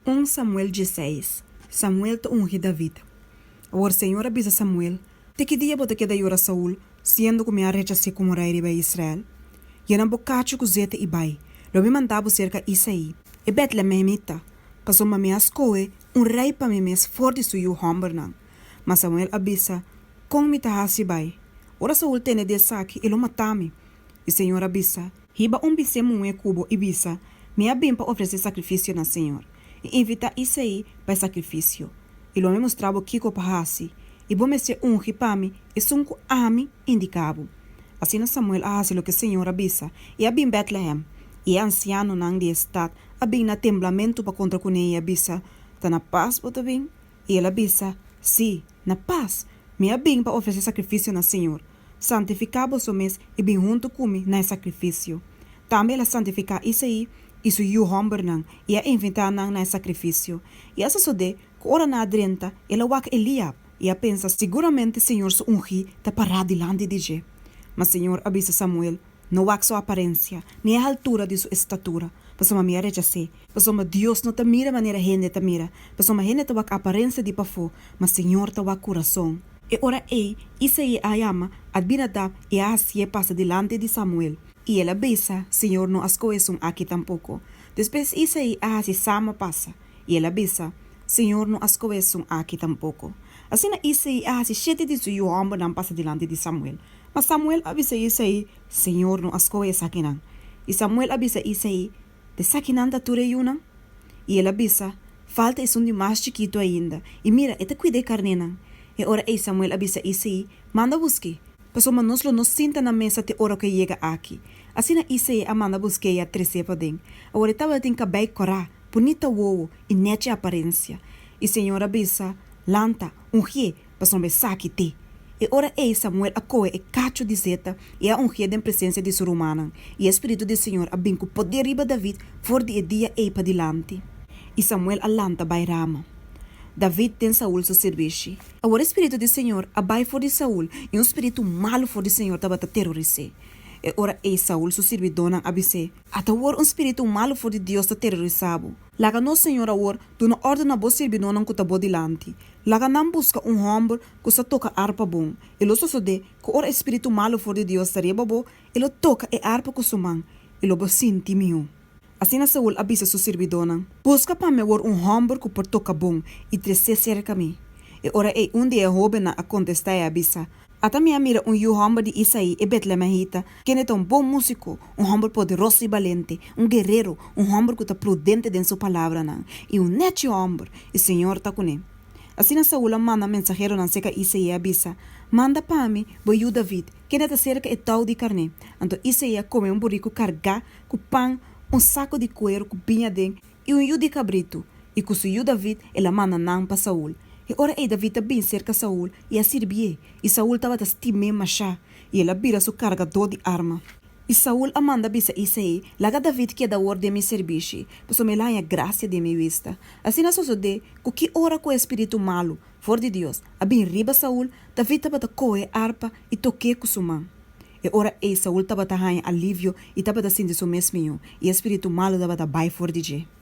Un Samuel 16, Samuel ta ungi David. Awor señor a bisa Samuel, Te ki dia bo ta keda yora Saul, siendo ku mi a rechas'é komo rei riba Israel? Yena bo kachu ku zeta i bai. Lo mi manda bo serka Isaí, e bètlememita, pasobra mi a skohe un rei pa mi mes for di su yu hòmbernan. Ma Samuel a bisa, Kon mi ta hasi bai? Ora Saul tende di esaki, e lo mata mi. I señor a bisa, Hiba un bisé muhé ku bo i bisa, Mi a bin pa ofresé sakrifisio na señor. I invitá Isaí pa e sakrifisio, i lo mi mustra bo kiko pa hasi, i bo mester ungi pa mi esun ku ami indiká bo. Asina Samuel a hasi loke señor a bisa, i a bin Bètlehèm. I e ansianonan di e stat a bin na temblamentu pa kontra kuné i a bisa, Ta na pas bo ta bin? I el a bisa, Sí, na pas! Mi a bin pa ofresé sakrifisio na señor. Santifiká boso mes i bin huntu ku mi na e sakrifisio. Tambe el a santifiká Isaí i su yu hòmbernan i a invitá nan na e sakrifisio. I a sosodé ku ora nan a drenta, el a wak Eliab i a pensa, Siguramente señor su ungí ta pará dilanti di dje. Ma señor a bisa Samuel, No wak su aparensia, ni e haltura di su estatura, pasobra mi a rechas'é. Pasobra Dios no ta mira manera hende ta mira, pasobra hende ta wak aparensia di pafó, ma señor ta wak kurason. E ora ei Isaí a yama Abinadab i a hasié pasa dilanti di Samuel. I el a bisa, Señor no a skohe esun aki tampoko. Despues Isaí a hasi Sama pasa, i el a bisa, Señor no a skohe esun aki tampoko. Asina Isaí a hasi shete di su yu hòmbernan pasa dilanti di Samuel. Ma Samuel a bisa Isaí, Señor no a skohe esakinan. I Samuel a bisa Isaí, Esakinan ta tur e yunan? I el a bisa, Falta esun di mas chikitu ainda, i mira, e ta kuida e karnénan. E ora ei Samuel a bisa Isaí, Manda busk'é, pasobra nos lo no sinta na mesa te ora ku e yega aki. Asina Isaí a manda busk'é i a tres'é paden. Awor e tabatin kabei kòrá, bunita wowo i nèchi aparensia. I señor a bisa, Lanta, ungié, pasobra esaki t'e. E ora ei Samuel a kohe e kachu di zeta i a ungié den presensia di su rumannan, i e spiritu di señor a bin ku poder riba David for di e dia ei padilanti. I Samuel a lanta bai Rama. David den Saul su sirbishi. Awor e spiritu di señor a bai for di Saul, i un spiritu malu for di señor tabata teroris'é. E ora ei Saul su sirbidónan a bis'é, Ata awor un spiritu malu for di Dios ta terorisá bo. Laga nos Señor awor duna órden na bo sirbidónan ku ta bo dilanti. Laga nan buska un hòmber ku sa toka arpa bon. I lo sosodé ku ora e spiritu malu for di Dios ta riba bo, e lo toka e arpa ku su man, i lo bo sinti mihó. Asina Saul a bisa su sirbidónan, Buska pa mi awor un hòmber ku por toka bon i tres'é serka mi. E ora ei un di e hóbennan a kontestá i a bisa, Ata mi a mira un yu hòmber di Isaí, e betlemehita, kende ta un bon músiko, un hòmber poderoso i balente, un guerero, un hòmber ku ta prudente den su palabranan, i un nèchi hòmber, i señor ta kuné. Asina Saul a manda mensaheronan serka Isaí i a bisa, Manda pa mi bo yu David, kende ta serka e tou di karné. Anto Isaí a kome un buriku kargá ku pan, un saku di kueru ku biña aden, i un yu di kabritu, i ku su yu David el a manda nan pa Saul. E ora ei David a bin serka Saul i a sirbié, i Saul tabata stim'é mashá, i el a bira su kargadó di arma. I Saul a manda bisa Isaí, Laga David keda awor den mi sirbishi, pasobra el a haña grasia den mi bista. Asina a sosodé ku ki ora ku e spiritu malu for di Dios a bin riba Saul, David tabata kohe e arpa i tok'é ku su man. E ora ei Saul tabata haña alivio i tabata sinti su mes mihó, i e spiritu malu tabata bai for di dje.